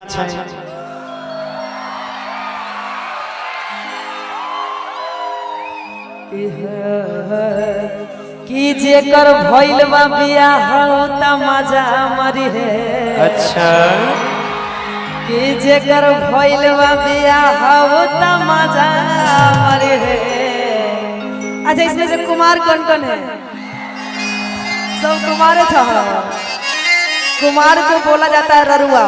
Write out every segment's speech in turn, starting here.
छै। कि जेकर भइल बा बियाह त मजा मरी हे। अच्छा। कि जेकर भइल बा बियाह त मजा मरी हे। अच्छा, इसमें से कुमार कौन कौन है? सब कुमारे छ। कुमार को बोला जाता है ररुआ।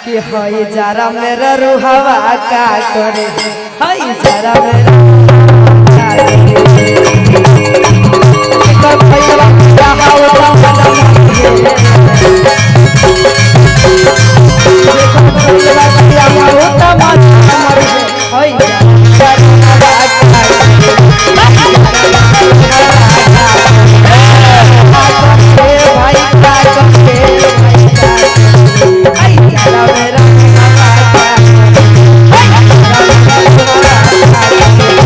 कि हई जरा मेरा रुहवा का करे, हई जरा मेरा का करे। जेकर भइल बा बियाह त मजा मरी हे। जेकर भइल बा बियाह त मजा मरी हे। हई जरा रुहवा का करे, भाई का करे, भाई का करे। हई जरा मेरा रुहवा का करे, हई जरा मेरा रुहवा का करे।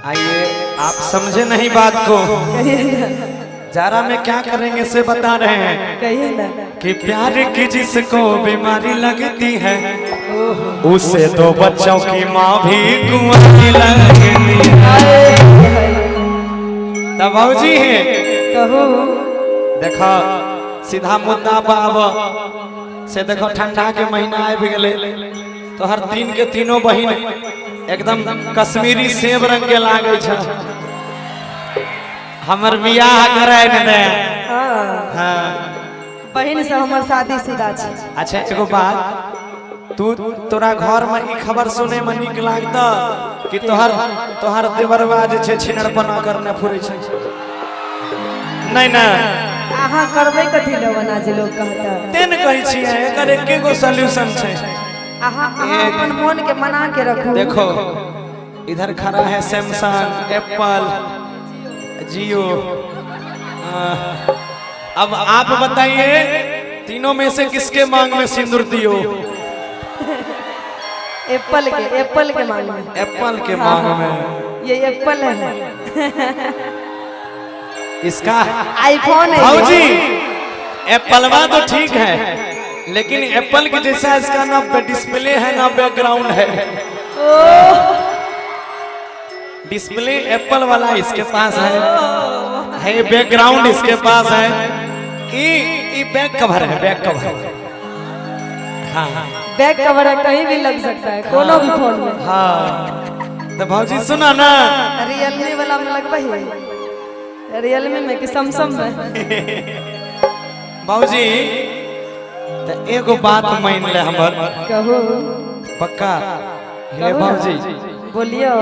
आइए, आप समझे नहीं बात को। जारा में क्या करेंगे से बता रहे हैं। कहिए ना। कि प्यार की जिसको बीमारी लगती है उसे तो बच्चों की माँ भी कुंवारी लगती है। तब भौजी है। कहू। देखो, सीधा मुद्दा पर आब से। देखो, ठंडा के महीना आबि गेलै तो हर तीन के तीनों बहिन एकदम कश्मीरी सेब रंग के लागै छै। हमर बियाह कराय ने दे। हाँ। हाँ। बहिन से हमर शादी शुदा छै। अच्छा, एगो बात, तू तोरा घर में ई खबर सुने में नीक लागता कि तोहर तोहर देवरवा जे छै छिनरपना करने फुरै छै? नहीं ना? अहाँ करबै कथी लए बना जे लोग कहता? तें ने कहै छियै, एकर एके गो सॉल्यूशन छै। अहाँ अहाँ अपन मोन के मना के रखू। देखो, इधर खड़ा है सैमसंग, एप्पल, जियो। अब आप बताइए, तीनों में से किसके मांग में सिंदूर दियो? एप्पल के, एप्पल के मांग में। एप्पल के मांग में। ये एप्पल है। इसका आईफोन है ये। भाऊजी, एप्पलवा तो ठीक है, लेकिन एप्पल के जैसा इसका ना डिस्प्ले है, ना बैकग्राउंड है। डिस्प्ले एप्पल वाला इसके पास है, बैकग्राउंड इसके पास है। ई ई बैक कवर है, बैक कवर। हाँ। बैक कवर है, कहीं भी लग सकता है, कोनो भी फोन में। हाँ, तो भाऊजी, सुना ना। रियलमी वाला में लगबै है? रियलमी में कि सैमसंग में? भाऊजी, तो एगो बात मान ले हमर। कहू। पक्का हे? कहू ना। भाऊजी। बोलियो।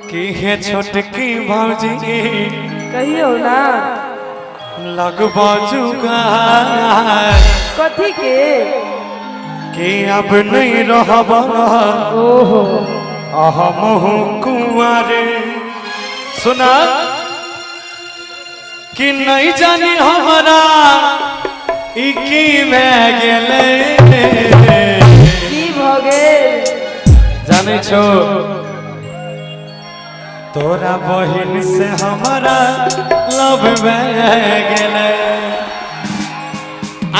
की हे छोटकी भाऊजी। कहियो ना। लगबा चुका। कथी के? कि अब नहीं रहबा ओहो। हमहु कुंवारे। सुना कि नहीं जानी हमरा ई की भए गेलै। की भऽ गेल? जानै छो, तोरा बहिन से हमारा लव भए गेलै।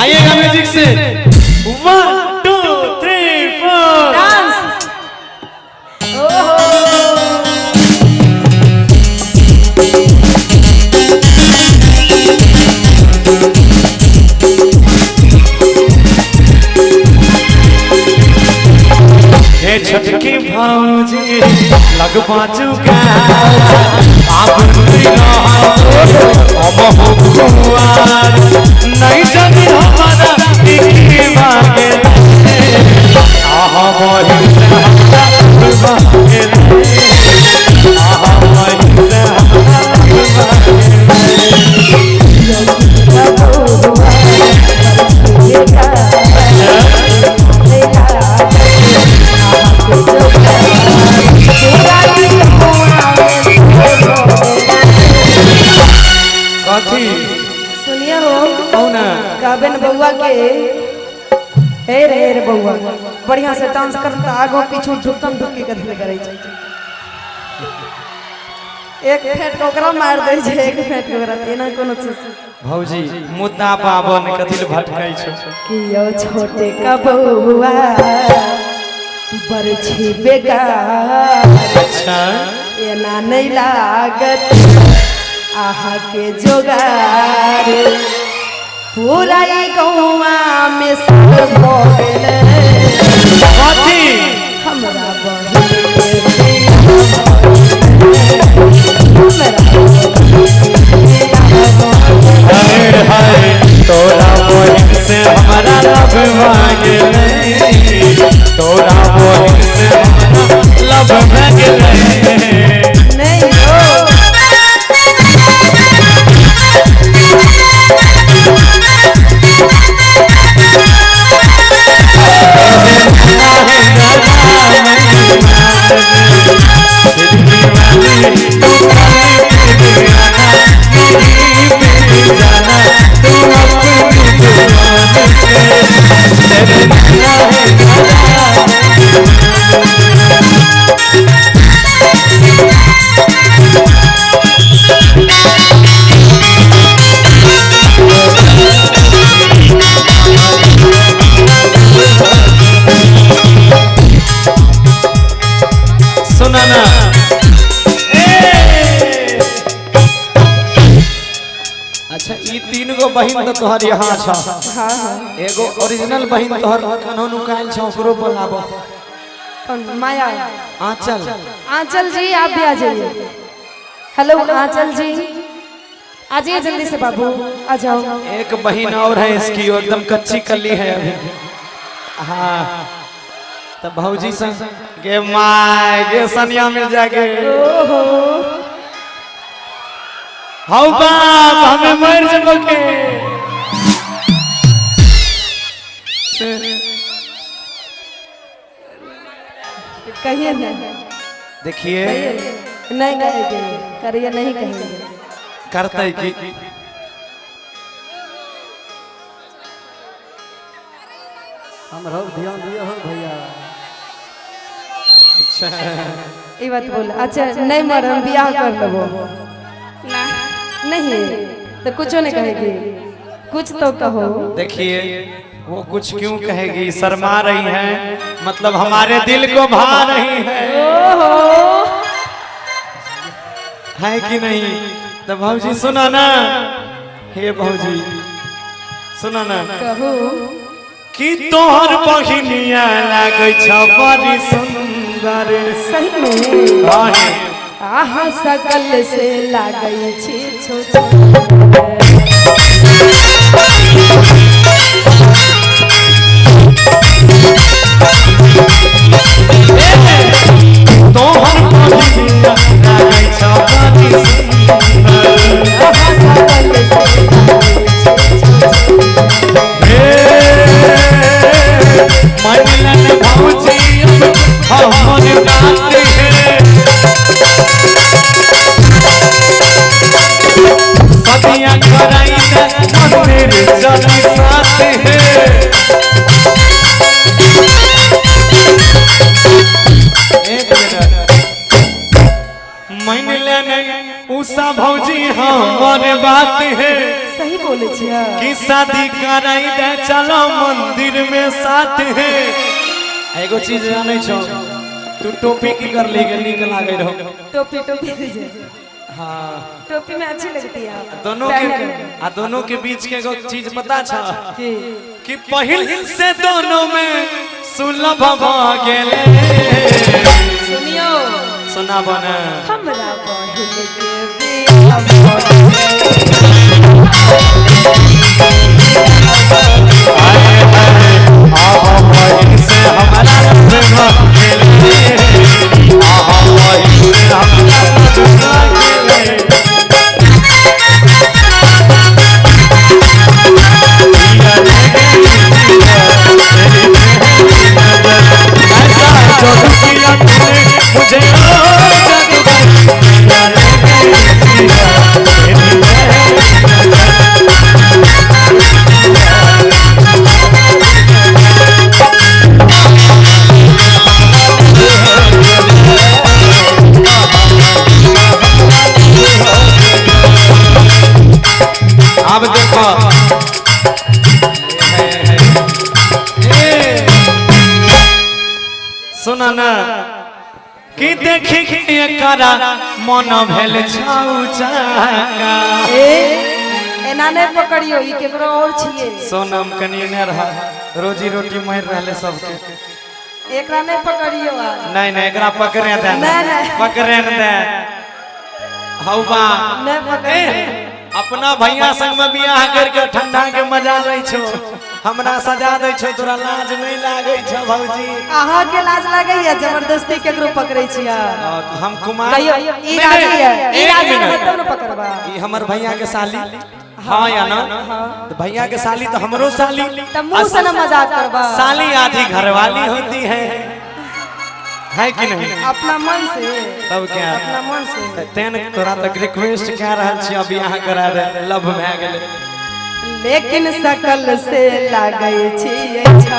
आइएगा म्यूजिक से, 1 2 3 4। डांस, ओहो। हे छोटकी भौजी, लगबा चुका, अब हमहु कुंवार। नहीं जानी हमारा ई की भए गेलै। आहा बहिन से हमरा भए गेलै। आहा बहिन से हमरा भए गेलै। कथी? सुनिए हो। कहू ना। कहबे न बउआ के, हे रे हे रे बउआ, बढ़िया से डांस कर त आगो पीछू ढुकम ढुक्की कथी करै छै। एक फेंट के ओकरा मार दै छै, एक फेंट के ओकरा, एना कोनो चीज। भौजी मुद्दा पावन कथी ले भटकै छौ? कि यौ छोटे का बउआ बरछी बेकार। अच्छा। एना नहीं लागत आहा के जोगार, पूरा ई गौवा में सब भऽ गेलै। कथी? हमरा बहिन के बियाह, हमरा हाय हाय, तोरा बहिन से हमरा लव भऽ गेलै, तोरा बहिन से हमरा लव भऽ गेलै। नहीं हो। सुना ना। ए! अच्छा, ई तीन गो बहिन तो तोहर यहाँ छ। हाँ हाँ। एगो ओरिजिनल बहिन तोहर कन्हो नुकायल छ, ओकरो बोलाब। कौन? माया। आंचल। आंचल जी आप भी आ जाइए। हेलो आंचल जी, आ जाइए जल्दी से बाबू, आ जाओ। एक बहन और है इसकी, वो एकदम कच्ची कली है अभी। हाँ तो भौजी संग गे my गे सनिया मिल जाके। ओहो। हाउ बाप, हमें मर जबो के। कहिए ना। देखिए। नहीं कहेंगे, करिए नहीं कहेंगे। करते की हमरो ध्यान दियो हो भैया। अच्छा। ये बात बोल। अच्छा नहीं मर, हम ब्याह कर लेबो। ना। नहीं तो कुछ नहीं कहेगी, कुछ तो कहो। देखिए वो कुछ क्यों कहेगी, शर्मा रही है, मतलब हमारे दिल को भा रही है। ओहो। है कि नहीं? तो भौजी सुना ना, हे भौजी सुना ना। कहू। कि तोहर बहिनिया लागै छ बड़ी सुंदर। सही में? आहे। आहा सकल से लागै छी छो। तोहर बहिनिया लागै छ बड़ी सुंदर। आहा सकल से लागै छी छो। हे मनलन भौजी हमर बात है, सदियां कराई मंदिर चली साथ है। एक मिनट, मान लेने उषा भौजी हमर बात है। सही बोले छियै। कि शादी कराई दे चलो मंदिर में साथ है। एगो चीज जानै छौ, तू टोपी की कर ली के नीक लागे रहो। टोपी टोपी दीजिए। हाँ। टोपी में अच्छी लगती है आप। दोनों के आ दोनों के बीच के एगो चीज पता छा? की? कि पहिल से दोनों में सुलभ भ गेले। सुनियो। सुनाब ना। हमरा बहिन के बियाह भऽ गेलै। हाय हाय, आहा बहिन से हमरा लव भ गेले, आहा बहिन से हमरा लव भ गेले। ऐसा जादू किया तूने मुझे, ओ जादूगर, पिया ले गई पिया, अब देखो सुना ना कि देखी एकरा मन भेल छाउ चाका। ए एना नहीं पकड़ियो, ई केकरो और छिए। सोनम कनी ने रहा, रोजी रोटी मार रहले सबके। एकरा नहीं पकड़ियो। नहीं नहीं एकरा पकड़े दे, नहीं पकड़े दे। हौ बा नहीं पकड़े। अपना भैया संग में बियाह करके ठंडा के मजा लै छो, हमरा सजा दै छो, तोरा लाज नहीं लागै छो भौजी? अहाँ के लाज लागैया जबरदस्ती केकरो पकड़ै छियै? हम कुमार कहियो ई राजी है, ई राजी है तब न पकड़बा। ई हमर भैया के साली हां या ना? तो भैया के साली तो हमरो साली, त मुंह से न मजाक करबा। साली आधी घरवाली होती है कि नहीं? अपना मन से तब क्या अपना मन से। तेन तोरा तक रिक्वेस्ट कह रहल छी अभी अहाँ करा दे, लव भए गेलै। लेकिन सकल से लागै छियै छक्का।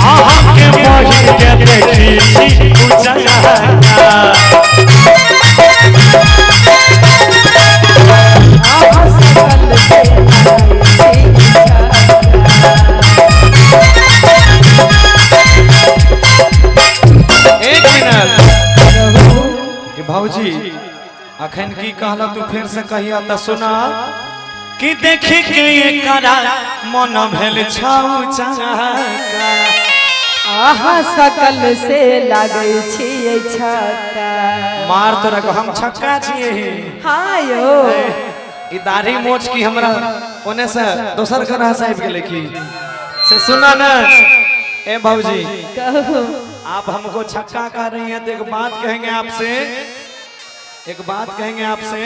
अहाँ के बहिन के देखी छी उजाला। अहाँ सकल से लागै छियै छक्का। एक मिनट भौजी, अखन की कहला तू फिर से कहिया त सुना कि देखी के एकरा मन भेल छाउ चाका। अहाँ सकल से लागै छियै छक्का। मार तोरा को हम छक्का छियै। हाँ यो ई दाढ़ी मोछ की हमरा ओने से दोसर ग्रह से आबि गेलै की से? सुना ना ए भौजी, कहू। आप हमको छक्का कह रही हैं तो एक बात कहेंगे आपसे, एक बात कहेंगे आपसे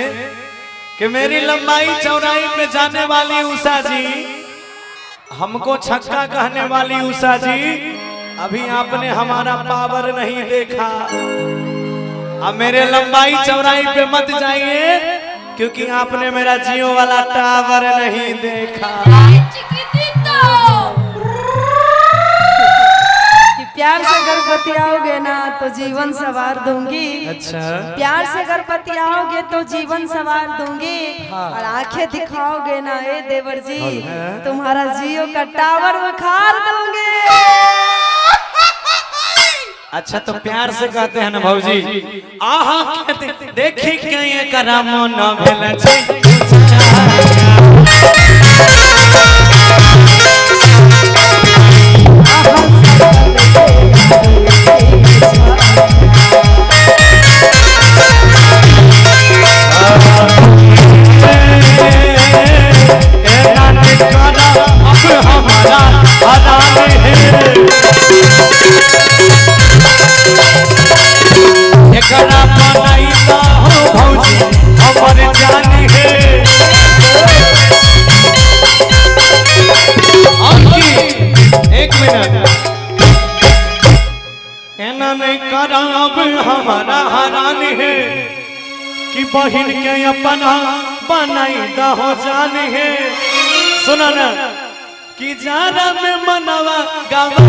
कि मेरी लंबाई चौड़ाई पे जाने वाली उषा जी, हमको छक्का कहने वाली उषा जी, अभी आपने हमारा पावर नहीं देखा। अब मेरे लंबाई चौड़ाई पे मत जाइए क्योंकि आपने मेरा जियो वाला टावर नहीं देखा। कि प्यार से गर्भवती आओगे ना तो जीवन सवार दूंगी। अच्छा, प्यार से गर्भवती आओगे तो जीवन सवार दूंगी। हाँ। और आंखें दिखाओगे ना ए देवर जी, तुम्हारा जियो का टावर उखाड़ दूंगी। अच्छा तो प्यार से कहते हैं ना भौजी। आहा देखी के एकरा मन भेल छै। एकरा बनाइता हो भौजी हमर जान हे। एक मिनट, एना नहीं करब हमारा हरान है कि बहिन के अपना बनाई दहो जान है। सुना ना कि जारा में मनवा गवा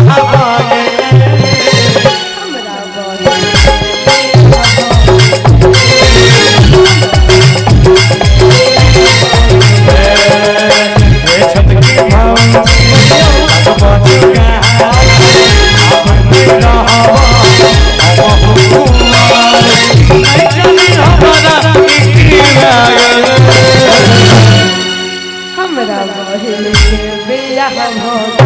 हमरा बहिन के बियाह भ